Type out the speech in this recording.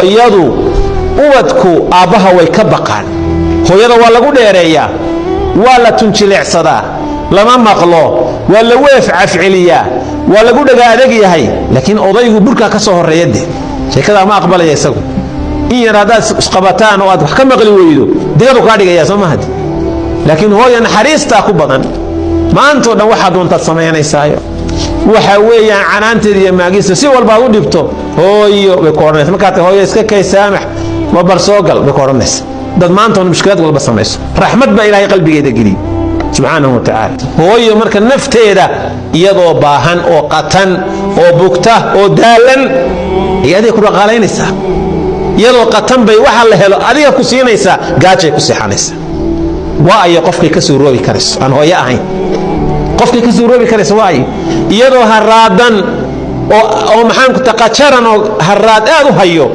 Hooyadu, ubadku aabbaha way ka baqaan. Hooyada waa lagu dheereeyaa, waa la tunjileecsadaa, lama maqlo, waa la weef cafceliyaa, waa lagu dhaga adag yahay. Laakiin odaygu burkaa ka soo horreeya, de sheekadaa ma aqbalaya isagu. In yar haddaad isqabataan oo aad wax ka maqli weydo, digadu kaa dhigaya, soo mahad. Laakiin hooya naxariistaa ku badan. Maantao dhan waxaa doontaad samaynaysaayo, waxa weeyaan canaanteeda iyo maagista si walbaad u dhibto, hooyo bay ku odhanaysa. Markaad tahay, hooyo iska kay saamax, ma bar soo gal bay ku odhanaysa. Dad maanta oon mushkilad walba samayso, raxmad baa Ilaahay qalbigeeda geliyey subxaanahu wa tacaala. Hooyo marka nafteeda iyadoo baahan oo qatan oo bugta oo daalan ayay adiga ku dhaqaalaynaysaa. Iyadoo qatan bay waxa la helo adiga ku siinaysaa, gaajay ku seexanaysaa. Waa ayo qofkay ka suuroobi karayso aan hooyo ahayn? Qofkay ka suuroobi karaysa waa ayo? Iyadoo haraadan oo maxaanku taqajaran oo haraad aad u hayo.